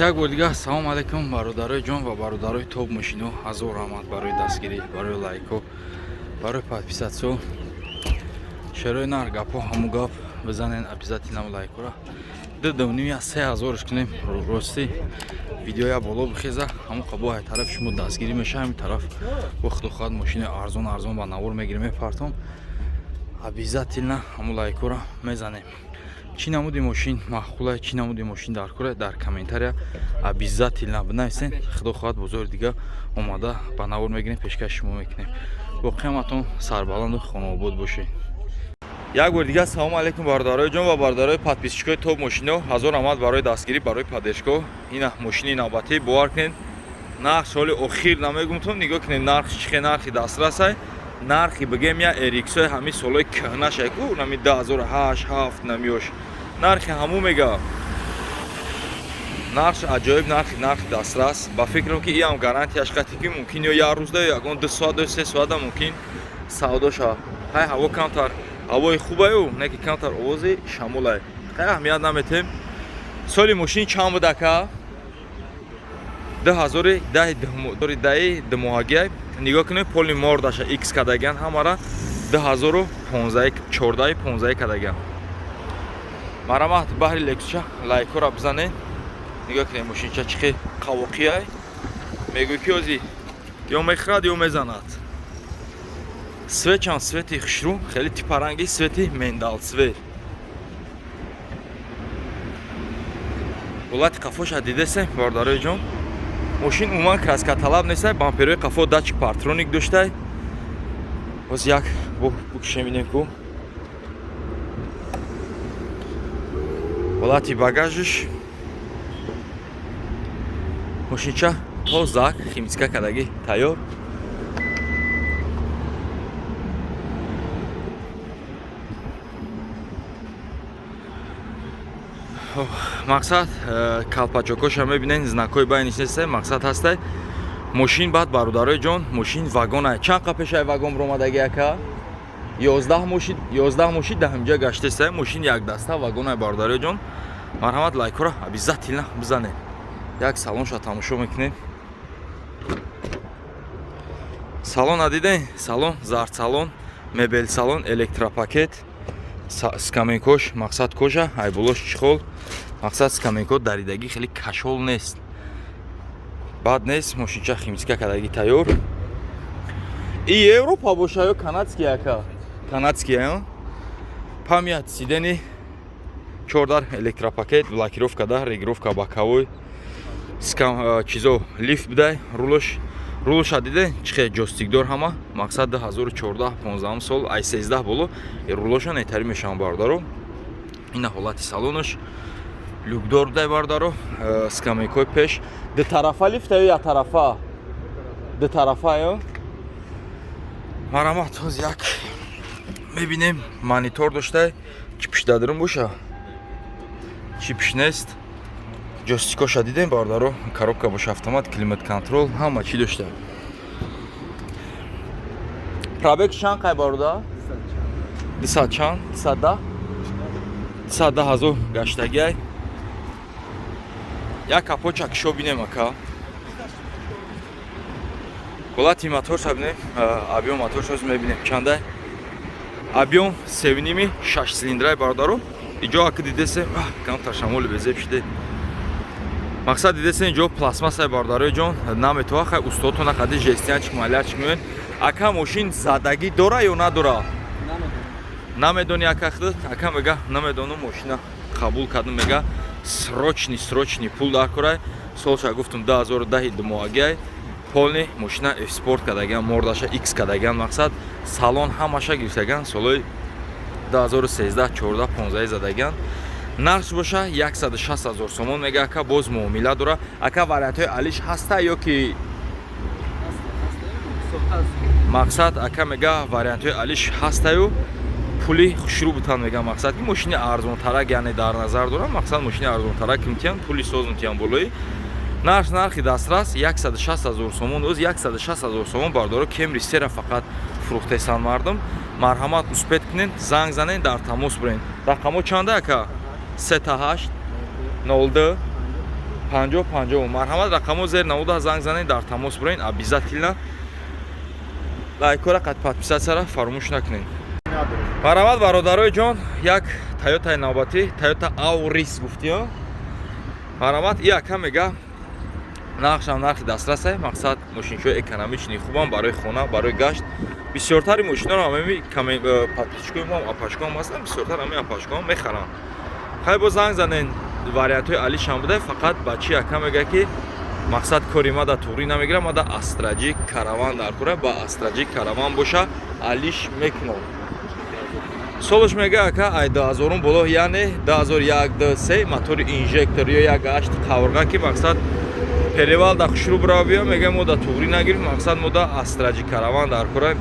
Як бор дигар салом алайкум, бародарои ҷон ва бародарои топ мошино. Ҳазор раҳмат барои дастгирӣ, барои лайко, барои подписаться. Шерои нар гапҳо ҳаму гап бизанен, обязательно лайкора 2,5 я 3 ҳазорш кунем. Ростӣ, видеоя боло бихеза, ҳамун қабо ай тарафи шумо дастгирӣ меша. Ҳамин тараф бо худо хоҳад, мошини арзон арзон ба навор мегирем, мепартом. Обязательно ҳамун лайкора мезанем. Чӣ намуди мошин маъқула, чӣ намуди мошин дар кора, дар комментария обязательно бинависен. Худо хоҳад, бозори дига омада ба навор мегирем, пешкаши шумо мекунем. Воқеаматон сарбаланду хонаобод бошед. Як бор дигар салому алайкум, бародарои ҷон ва бародарои подписчикои топ мошино. Ҳазор раҳмат барои дастгирӣ, барои поддержка. Ина мошини навбатӣ, бовар кунед, нарх соли охир намегумтон. Нигоҳ кунед, нарх чихе, нархи дастрасай, нархи бигем я эриксои ҳамин солҳои кӯҳнашай ку, нами 2008, 7 намиёш, нархи ҳаму мега. Нархш аҷоиб, нархи дастрас. Ба фикрам, ки иам гарантияш қати, ки мумкин ё як рӯзда, ё ягон 2 соат ё 3 соата мумкин савдо шавад. Ҳай, ҳаво камтар, ҳавои хубаю, не ки камтар овози шамолай, хай, аҳамият наметем. Соли мошин чанд буд, ака? 2010 думоҳагиай. Нигоҳ кунед, поли мордаша икс кардагиан, ҳамара 2015, 14, 15 кардагиан. Марамат баҳри лексуша лайкора бизанед. Нигоҳ кунед, мошинча чӣ хел қавоқиай, мегӯй ки ози ё мехӯрад, ё мезанад. Свечам свети хушрӯ, хеле типаранги свети мендал цвет. Ҳолати қафоша дидесем, бародарои ҷон. Мошин умуман краскаталаб нестай, бамперои қафо датчик парктроник доштай. Боз як букшем, бинем ку ҳолати багажиш. Мошинча тозак, химчистка кардагӣ, тайёр. Мақсад, калпачокоша мебинен, знакҳои байниш нестай, мақсад ҳастай мошин. Баъд, бародарои ҷон, мошин вагонай. Чанд қа пешай вагон ромадаги, ака? 11 мошин, 11 мошин дар ҳамҷа гаштестай. Мошин якдаста вагонай, бародарои ҷон. Марҳамат, лайкҳоро обязательно бизанед. Як салонша тамошо мекунем. Салона дидем, салон зардсалон, мебел салон, электропакет, скамейкош мақсад кожа, айболош чехол. Мақсад, скамейко даридагӣ, хеле кашол нест, бад нест. Мошинча химчистка кардагӣ, тайёр. И Европа боша ё канадский, ака? Канадский а память сидений, чордар электропакет, блокировка да, регулировка боковой, чизо, лифт бидай. Рулош, рулоша диде, чихе ҷойстикдор ҳама. Мақсад, 2014, 15 сол, ай 13 боло рулоша нетарӣ мешаванд, бародаро. Ина ҳолати салонош, люкдор будай, бародаро. Скамейкои пеш дутарафа лифта ё яктарафа? Дутарафа ё. Марҳамат, ҳоз як мебинем. Монитор доштай, чипиш дадирум боша, чипиш нест. Ҷойстикоша дидем, бародаро. Коробка боша автомат, климат контроль, ҳама чӣ дошта. Пробег чанд қай, бародар? Дусад чанд? 210, 210 ҳазор гаштагиай. Як капоча кишо бинем, ака. Ҳолати моторша бинем, объём моторша мебинем чандай. Объём севними, шаш цилиндрай, бародаро. Иҷо ака дидесе, камтар шамоли безеб шиде. Мақсад, дидесе, инҷо пластмассай, бародарои ҷон, наметова. Хай, устодтона қади жестянчик малярчик меояд. Ака, мошин задагӣ дора ё надора? Намедони, ака? Худат, ака, мега, намедонам. Мошина қабул кардам, мега, срочный, срочный пул дар корай. Солша гуфтум, 2010 думоҳагиай. Полный мошина F спорт кардагиан, мордаша X кардагиан, мақсад, салон ҳамаша гирифтагиан, солҳои 2013, 14, 15 задагиан. Нархш боша 160 ҳазор сомон мега ака, боз муомила дора. Ака, вариантҳои алиш ҳаста ё ки? Мақсад, ака мега, вариантҳои алиш ҳастаю, пули хушрӯ бутан мега. Мақсад, ки мошини арзонтарак, яъне дар назар дорам, мақсад, мошини арзонтарак митиҳанд, пули соз митиҳанд болои нарх. Нархи дастрас 160 ҳазор сомон. Оз 160 ҳазор сомон, бардоро, Кемри сера фақат фурӯхтесан мардум. Марҳамат, успеть кунед, занг занед, дар тамос бурен. Рақамҳо чанда, ака? Сета ҳашт, нол ду. 50 50. Марҳамат, рақамҳо зер навода, занг занед, дар тамос бурен. Обязательно лайкора қад подписаться ра фаромӯш накунед. Марҳамат, бародарои ҷон, як Тойотаи навбатӣ, Тойота Аурис гуфтиё. Марҳамат, и ака мега, нархшам нархи дастрасай. Мақсад, мошинчаҳои экономичный хубам барои хона, барои гашт. Бисёртари мошинаро ҳамами подписчикои мо апашкоам ҳастанд, бисёртар ҳами апашкоам мехаранд. Хай, бо занг занен, вариантҳои алишам буда. Фақат бачи ака мега, ки мақсад, кори ма да туғрӣ намегирам, ма да Астраҷи Караван дар кора. Ба Астраҷи Караван боша, алиш мекунам. Солаш, мега ака, ай 2000 боло, яъне 2001, 2, 3, мотори инжектор ё 1.8 қаврға, ки мақсад, перевал да хушрӯ бирава биё. Мега, мо да туғрӣ нагирем, мақсад, мо да Астраҷи Караван дар кора.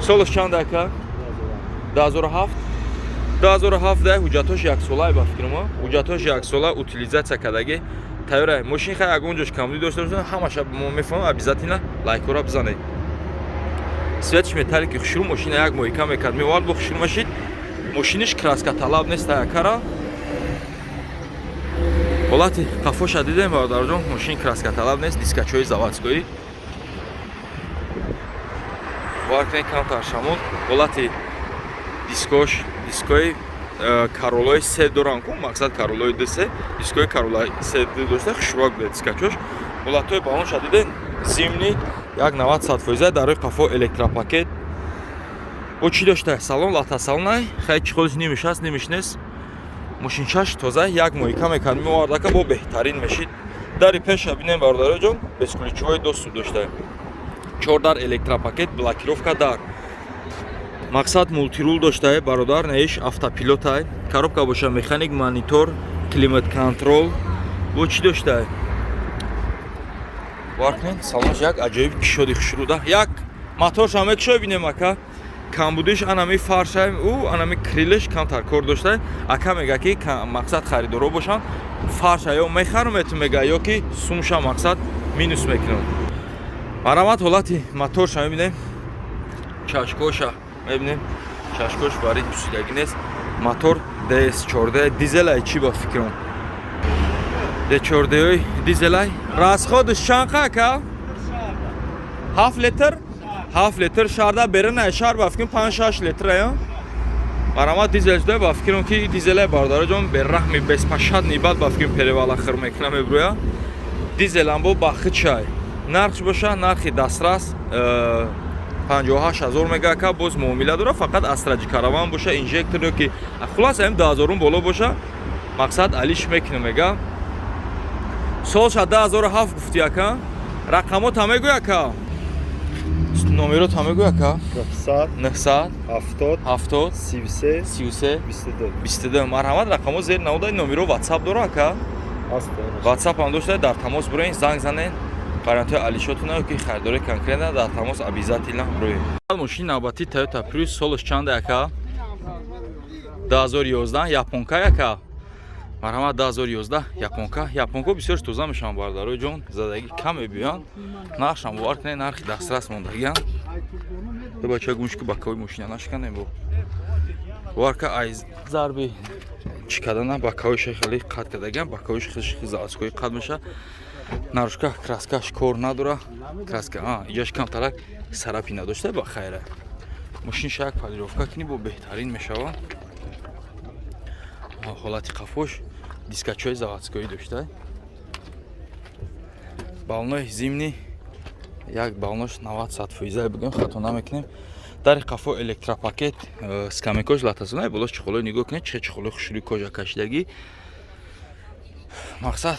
Солаш чанд, ака? 2007, 2007 да. Ҳуҷҷатҳош яксола, ба фикрам, ҳуҷҷатҳош яксола, утилизация кардагӣ, тайёра мошин. Хай, ягон ҷош камбудӣ дошта бошад, ҳамаша мо мефаҳмам. Обязательно лайкора бизанед. Свет ш металлик и хушрӯ. Мошина як мойка мекард, меовард, бо хушрӯ машид. Мошиниш краскаталаб нест, аякара. Ҳолати қафоша дидем, бародарҷон, мошин краскаталаб нест, дискачҳои заводской. Бовар кунед, камтар шамол. Ҳолати дискош, дискои Королои се доран ку, мақсад, Королои д се, дискои Королои се дошта, хушрӯак буда дискачош. Ҳолатҳои балонша дидем, зимний як 90 100 фоиза. Дар рӯи қафо электропакет. Бо чӣ дошта? Салон лата салонай. Хай, чехол иш нимиш ҳаст, нимиш нест. Мошинчаш тоза, як мойка мекард, меовардака, бо беҳтарин мешид. Дари пеша бинем, бародароҷон, бесключевой доступ дошта, чор дар электропакет, блокировка дар, мақсад, мультирул доштае, бародар, неиш автопилотай. Коробка боша механик, монитор, климат контроль. Бо чӣ доштае? Бовар кунед, салонш як аҷоиб кишоди хушруда. Як моторшам мекушой, бинем, ака. Камбудиш анами фаршай, ӯ анами крыло ш камтар кор дошта. Ака мега, ки мақсад, харидоро бошанд, фарша ё мехарам эту, мега, ё ки сумша, мақсад, минус мекунам. Марҳамат, ҳолати моторша мебинем, чашкоша мебинем, чашкош бари пусидагӣ нест. Мотор ds14 дизелай, чӣ, ба фикрам, d4 дизелай. Расход ш чанд қа, ака? 7 литр, 7 литр шарда берина шар, ба фикрам, 5-6 литр ая. Марҳамат, дизел шуда, ба фикрам, ки дизелай, бародараҷон, бераҳми беспощадный бад, ба фикрам, перевал а хир мекунам, мебрӯя. Дизелам бо бахичай. Нархш боша нархи дастрас, 58 ҳазор мега, ака, боз муомила дора. Фақат Астраҷи Караван боша, инжектор ё ки хулас ам 2000 боло боша, мақсад, алиш мекунам, мега. Солша 2007 гуфти, ака. Рақамота мегӯй, ака, номерота мегӯй, ака. 900 900 70 70 33 33 22. 22. Марҳамат, рақамо зер навода. Номеро Ватсап дора, ака? Ҳаст. Ватсап ҳам дошта, дар тамос буроен, занг занен, вариантҳои алишотуна ё ки харидори конкретно дар тамос обязательно буроед. Мошини навбатӣ Toyota Prius. Солаш чанда, ака? 2011, японка, ака. Марҳамат, 2011, японка. Японко бисёр тоза мешаванд, бародарои ҷон, задагӣ кам мебиёянд. Нархшам, бовар кунед, нархи дастрас мондагианд. Ду бача гумш ки бакаҳои мошина нашиканем. Бо бовар ка, ай зарби чӣ кардана, бакаҳоиша хеле қат кардагиам, бакаҳоиш заводской қат меша. Наружка краска ш кор надора, краска иҷаш камтарак царапина дошта, ба хайра. Мошинша як полировка кунӣ, бо беҳтарин мешавад. Ҳолати қафош, дискачҳои заводской дошта, балонои зимний, як балонош 90 100 фоиза бигӯем, хато намекунем. Дари қафо электропакет, скамейка ш латасона, болош чехол ои нигоҳ кунед, чӣ чехол ои хушрӯи кожа кашидагӣ. Мақсад,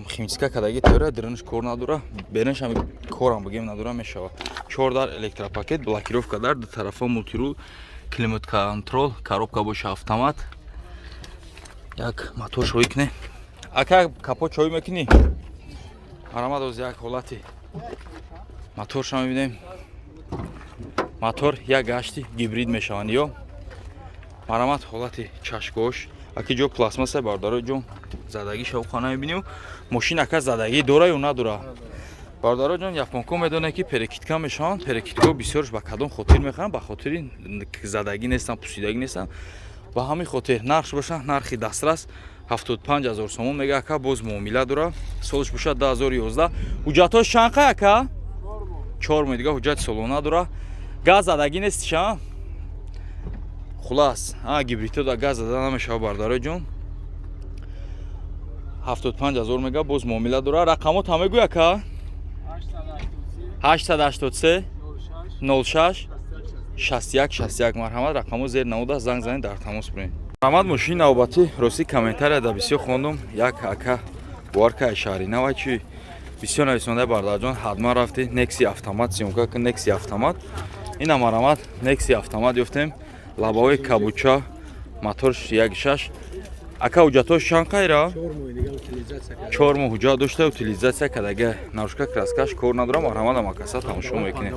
химчистка кардагӣ, тайёра. Диринш кор надора, беринш ҳам корам бигем надора, мешавад. Чор дар электропакет, блокировка дар ду тарафа, мультирул, климат контроль, коробка боша автомат. Як мотор шоӣ кунем, ака, капот чоӣ мекунӣ. Марҳамат, оз як ҳолати моторша мебинем. Мотор 1.8 гибрид мешаванд ё. Марҳамат, ҳолати чашкош, аки ҷо пластмасса, бародарои ҷон, задагӣ шавқона мебинем. Мошин, ака, задагӣ дора ё надора? Бародаро ҷон, японко медонед, ки перекидка мешаванд. Перекидка бисёрш ба кадом хотир мехаранд? Ба хотири задагӣ нестанд, пусидагӣ нестанд. Ба ҳамин хотир нархш боша нархи дастрас. 75 ҳазор сомон мега ака, боз муомила дора. Солш бошад 2011. Ҳуҷҷатҳош чанд қай, ака? 4 моҳ дига ҳуҷҷати солона дора. Газ задагӣ нестиша. Хулас, а гибридто да газ зада намешава, бародарои ҷон. 75 ҳазор мега, боз муомила дора. Рақамота мегӯй, ака? 883 06 61 61. Марҳамат, рақамо зер намуда, занг занед, дар тамос биред. Марҳамат, мошини навбатӣ. Ростӣ, комментария да бисёр хондум. Як ака, бовар кай, шаҳри навай чи бисёр нависонда: «Бародарҷон, ҳатман рафти Некси автомат съёмка кун, Некси автомат». Ина, марҳамат, Некси автомат ёфтем, лабаҳои кабуча, моторш 1,6. Ака, ҳуҷҷатҳош чанд қайра? 4 моҳ ҳуҷҷат дошта, утилизация кардага. Наружка краскаш кор надора. Марҳамат, амакаса тамошо мекунем.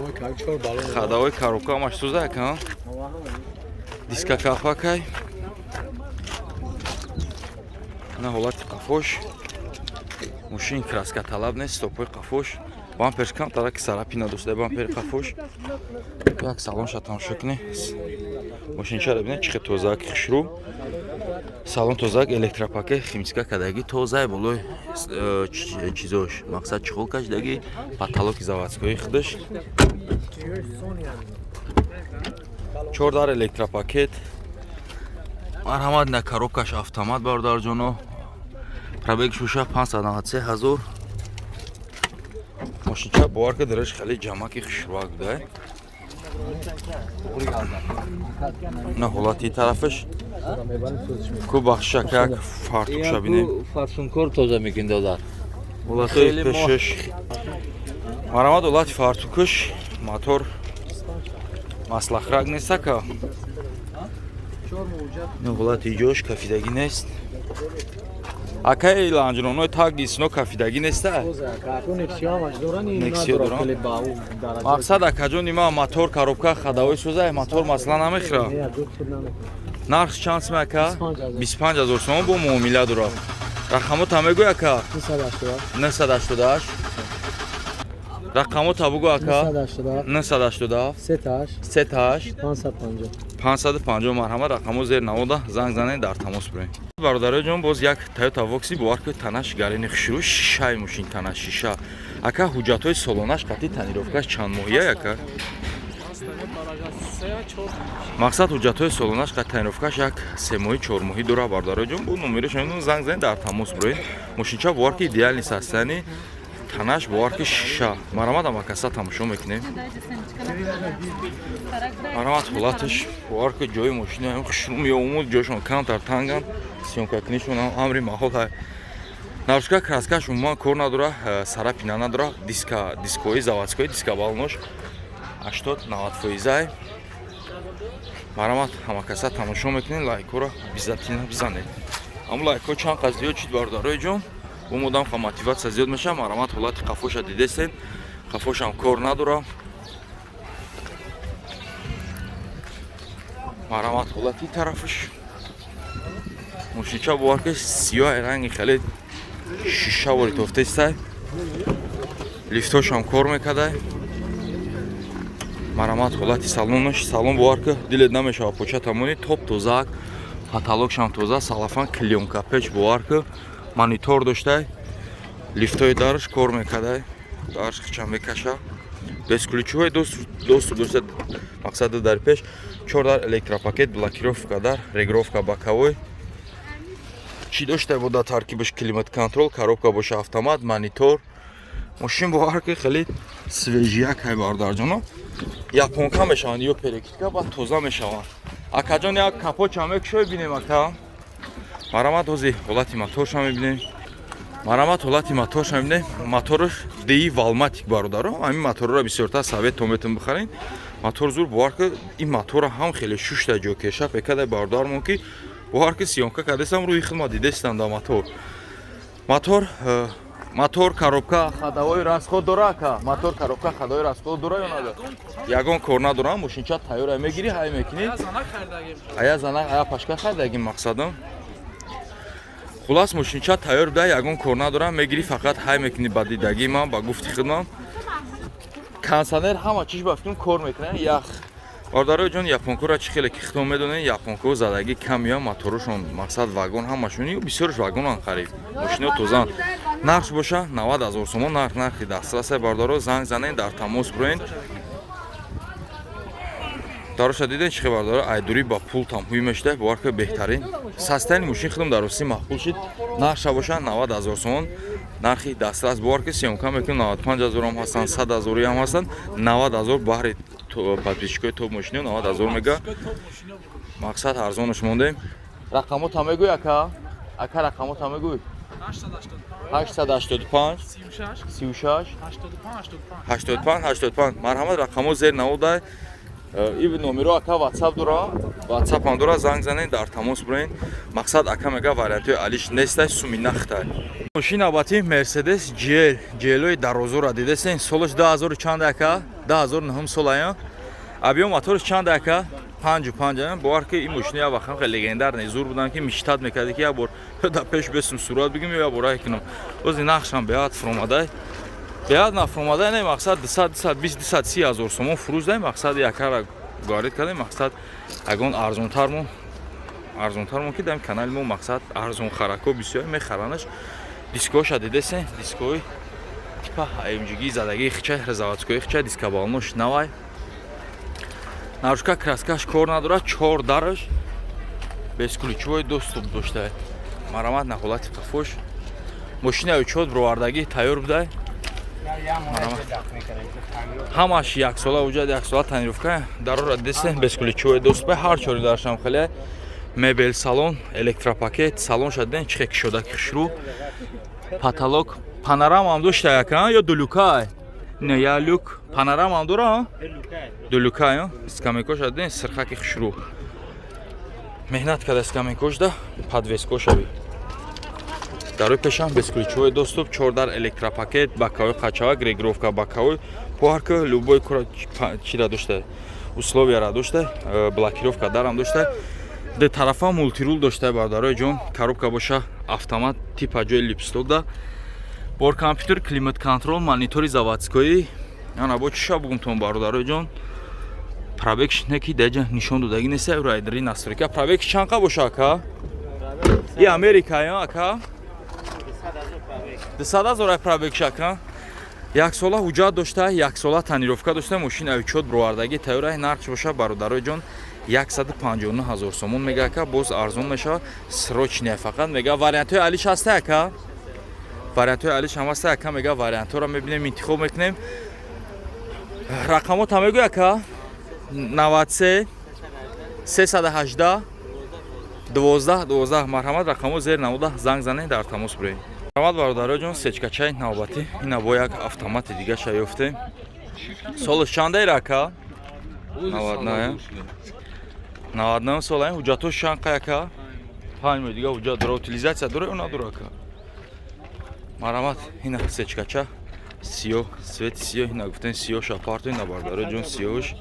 Ходовой, коробка ҳамаш сӯза, ака, диска кафакай. На ҳолати қафош, мошин краска талаб нест. Стопои қафош, бамперш камтара ки царапина дошта, бампери қафош. Як салонша тамошо кунӣ. Мошинчаро бинед, чӣ хел тозаак, хушрӯ, салон тозаак, электропакет, химчистка кардагӣ, тозаи болои чизош, мақсад, чехол кашидагӣ, потолоки заводской худаш, чор дар электропакет. Марҳамат, на коробкаш автомат, бародарҷоно. Пробегш боша 593 ҳазор. Мошинча, бовар ка, дараш хеле ҷамаки хушрӯак буда. На ҳолати тарафаш ку, бахшака, як фартукша бинем. Фарсункор тоза мекун, додар. Ҳолатҳои пешаш. Марҳамат, ҳолати фартукаш. Мотор маслахрак нест, ака. Ҳолати ҷош кафидагӣ нест, акаи. Ланҷронои так исно кафидагӣ неста. Мақсад, акаҷони ма, мотор, коробка, ходовой сӯза, мотор масъала намехӯра. Нарх чанд сум, ака? 25 ҳазор сомон, бо муомила дорад. Рақамота мегӯй, ака? 988. Рақамота бугӯ, ака. 987 38 550. Марҳамат, рақамо зер навода, занг занед, дар тамос биред. Бародарои ҷон, боз як Тойота Вокси. Бовар кунед, танаш гарини хушрӯ, шишаи мошин, танаш шиша. Ака, ҳуҷҷатҳои солонаш қатъи тонировкаш чанд моҳия, ака? Мақсад, ҳуҷҷатҳои солонаш қатъи тонировкаш як 3 моҳӣ, 4 моҳӣ дора. Бародарои ҷон, бо номерош занг занед, дар тамос биред. Мошинча, бовар ки, идеальный состояние, танаш, бовар ки, шиша. Марҳамат, амакаса тамошо мекунем. Марҳамат, ҳолаташ, бовар ки, ҷои мошина хушрӯ меомуд, ҷойшон камтар танган, съёмкакунишон амри маҳол. Наружка краскаш умуман кор надора, царапина надора. Диска, дискои заводской, диска балонош 80-90 фоизай. Марҳамат, ҳамакаса тамошо мекунем. Лайкҳоро обязательно бизанед. Ҳамн лайкҳо чанд қаз зиёд шид, бародарои ҷон, бо модам ха мотивация зиёд мешавад. Марҳамат, ҳолати қафоша дидесен, қафошам кор надора. Марҳамат, ҳолати тарафаш. Мошинча, бовар ки, сиёҳи ранги хеле шиша воритофтестай, лифтошам кор мекардай. Марҳамат, ҳолати салонаш. Салон, бовар ки, дилет намешава поча тамони, топ тозаак, потолокшам тоза, салафан, клеёнка печ, бовар ки, монитор доштай, лифтои дарш кор мекардай, дарш хича мекаша, бесключевой доступ дошта. Мақсади дар пеш чор дар электропакет, блокировка дар, регулировка боковой чӣ дошта буда, таркибаш климат контроль, коробка боша автомат, монитор. Мошин, бовар ки, хеле свежияк ҳай, бародарҷоно. Японка мешаванд ё перекидка, баъд тоза мешаванд. Акаҷон, як капотча мекушой, бинем, ака. Марҳамат, ҳози ҳолати моторша мебинем. Марҳамат, ҳолати моторша мебинем. Мотораш ди Валматик, бародаро. Ҳамин моторро бисёртар совет метон бихарен. Мотор зур, бовар ки, ин мотора ҳам хеле шушта, ҷокеша пекадай, бародармон, ки, бовар ки, съёмка кардесам, рӯи хидмат дидестам да мотор. Мотор, коробка, ходовой расход дора, ака? Мотор, коробка, ходовой расход дора ё надора? Ягон кор надора. Мошинча тайёра, мегирӣ, ҳай мекунӣ. Ая зана, ая пашка хайдагим, мақсадам. Хулас, мошинча тайёр буда, ягон кор надорам, мегирӣ, фақат ҳай мекунӣ. Ба дидагии ман, ба гуфти худман, кондиционер, ҳама чиш ба фикрам кор мекунад, ях. Бародарои ҷон, японкора чӣ хеле ки хитон медонед, японко задагӣ кам меояд, моторошон мақсад вагон ҳамашон ё бисёрш вагонан қариб. Мошино тозаанд. Нархш боша 90 ҳазор сомон, нарх нархи дастрасай бародаро, занг занед, дар тамос бироед. Дароша дидед чӣ хел бародаро, айдурӣ ба пул тамҳуй мешуда, бовар кунед беҳтарин. Састайни мошин худам дар Русия маъқул шид. Нархша боша 90 ҳазор сомон, нархи дастрас. Бовар ки съёмка мекунем, 95 ҳазорам ҳастанд, 100 ҳазориам ҳастанд, 90 ҳазор баҳри подписчикои топ мошиниё 90 ҳазор мега. Мақсад арзонаш мондем. Рақамота мегӯй ака? Ака рақамота мегӯй? 885 36 85 85. Марҳамат, рақамо зер наводай. Ив номеро ака WhatsApp дора, WhatsApp ҳам дора, занг занед, дар тамос бироед. Мақсад ака мега вариантҳои алиш нестай, суми нахтай. Мошин навбатӣ Mercedes GL, GL-ои дарозора дидесен, солаш 2000 чанд ака? 2009 солая. Объём моторш чанд ака? 5,5. Бовар ки ин мошина як вақт хеле легендарный зур будан ки мечтать мекарди ки як бор ё дар пеш бесум сурат бигим ё як бор рай кунам. Бози нақшам беҳад фуромадай. Беҳад нафуромадай, не мақсад 200 220 230 ҳазор сомон фурӯш дай, мақсад якара говорит кардем, мақсад ягон арзонтармон арзонтармон ки дар канали мо мақсад арзон харако бисёр мехаранаш. Дискоша дидесен, дискои типа AMG задагии хича, заводской хича, дискобалонош навай. Нарушка краскаш кор надорад, чор дараш бесключевой доступ дошта. Марамат на ҳолати қафош. Мошина учёт бировардагӣ тайёр будай. Ҳамаш яксола уҷад, яксола тонировка. Дарора дидесен, бесключевой доступ, ҳар чори дарашам хеле мебел, салон, электропакет, салонша диден чӣ хел кушодаки хушрӯ. Потолок панорамаам дошта яка ё дулюкай? Не, я люк панорамаам дора? Дулюкай, скамейкоша диден сирхаки хушрӯ. Меҳнат карда скамейкошда, подвескошави. Дарои пешам бесключевой доступ, чордар электропакет, боковой қачавак, регулировка боковой, парк, любой кора чира дошта, условияра дошта, блокировка дарам дошта. Ду тарафа мультирул дошта бародарои ҷон, коробка боша автомат типа ҷои липсток да. Бор компютер, климат контроль, монитори заводской. Ана бо чиша бугумтон бародарои ҷон. Пробегш не ки даҷа нишон додагӣ нест, райдери настройка. Пробег чанқа боша ака? И Америка я ака? 200 ҳазор ай пробегш ака. Яксола ҳуҷҷат дошта, яксола тонировка дошта, мошин авчот бировардагӣ тайёр. Нархш боша бародарои ҷон 159 ҳазор сомон мега ака, боз арзон мешавад, срочный фақат мега. Вариантҳои алиш ҳаста ака? Вариантҳои алиш ҳам ҳаста ака мега, вариантҳоро мебинем, интихоб мекунем. Рақамота мегӯй ака? 93 318 12 12. Марҳамат, рақамо зер намуда, занг занед, дар тамос бироед. Марҳамат бародарои ҷон, сечкачаи навбатӣ ина бо як автомати дигаша ёфтем. Солаш чандаира ака? 99 99 сола. Ҳуҷҷатош чанд қай ака? 5 моҳ дига ҳуҷҷат дора. Утилизация дора ё надора ака? Марҳамат, ина сечкача сиёҳ, цвети сиёҳ, ина гуфтем сиёҳша парто, ина бародарои ҷон сиёҳш.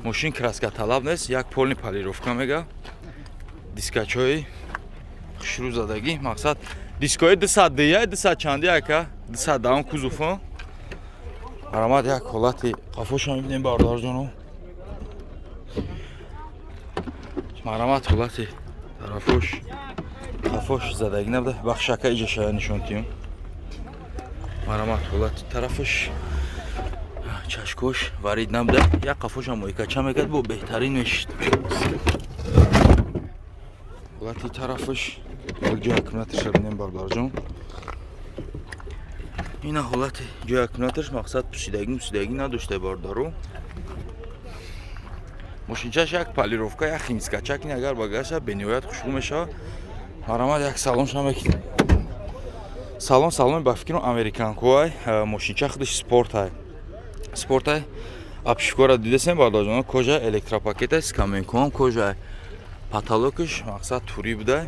Мошин краска талаб нест, як полный полировка мега. Дискачои хушрӯ задагӣ, мақсад дискои 200 дия, 200 чанди ака? 200 даҳум кузов. Марҳамат, як ҳолати қафоша мебинем бародарҷоно. Марҳамат, ҳолати тарафош қафош задагӣ набуда. Бахшака иҷаша нишон тиём. Марҳамат, ҳолати тарафаш чашкош варид набуда. Як қафошам мойкача мекард, бо беҳтарин мешид. Ҳолати тарафаш як ҷои аккумуляторша бинем бародарҷон. Ина ҳолати ҷои аккумуляторш, мақсад пусидагӣ мусидагӣ надошта бародаро. Мошинчаш як полировка, як химчистка кини, агар багаша бениҳоят хушрӯ мешавад. Марҳамат, як салонша мекунем. Салон салони ба фикрам американкоай, мошинча худаш спортай. Спортай. Обшивкора дидесем бародарҷон, кожа, электропакета, скамейкоам кожа. Потолокаш мақсад турӣ буда.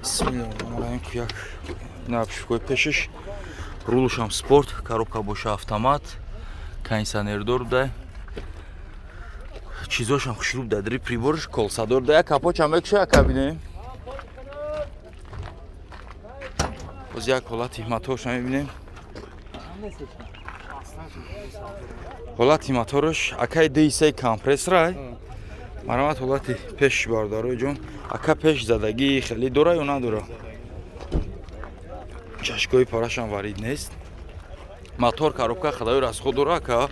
Бисмиллоҳир як ина обшивкои пешаш, рулушам спорт, коробка боша автомат, кондиционердор буда. Чизошам хушрӯ буда, дри приборш колсадор буда. Як капочам мекуша як кабине. Боз як ҳолати моторша мебинем. Ҳолати моторш, акай, ДС компрессорай. Марҳамат, ҳолати пеш, бародарои ҷон. Ака, пеш задагӣ хеле дора ё надора? Чашкои парашам варид нест. Мотор, коробка, ходовой расход дора, ака.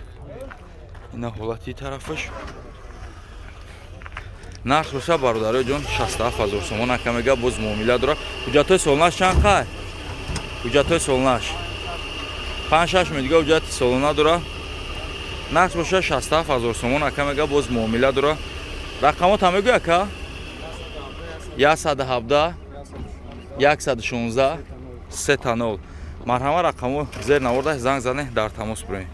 Ина ҳолати тарафаш. Нарх боша, бародарои ҷон, 67 ҳазор сомон, ака мега, боз муомила дора. Ҳуҷҷатҳои солонаш чанд қай? Ҳуҷҷатҳои солонаш 5-6 моҳ дига ҳуҷҷати солона дора. Нарх боша 67 ҳазор сомон, ака мега, боз муомила дора. Рақамота мегӯй, ака? 117 116 3 0. Марҳама, рақамо зер наворда, занг зане, дар тамос бироем.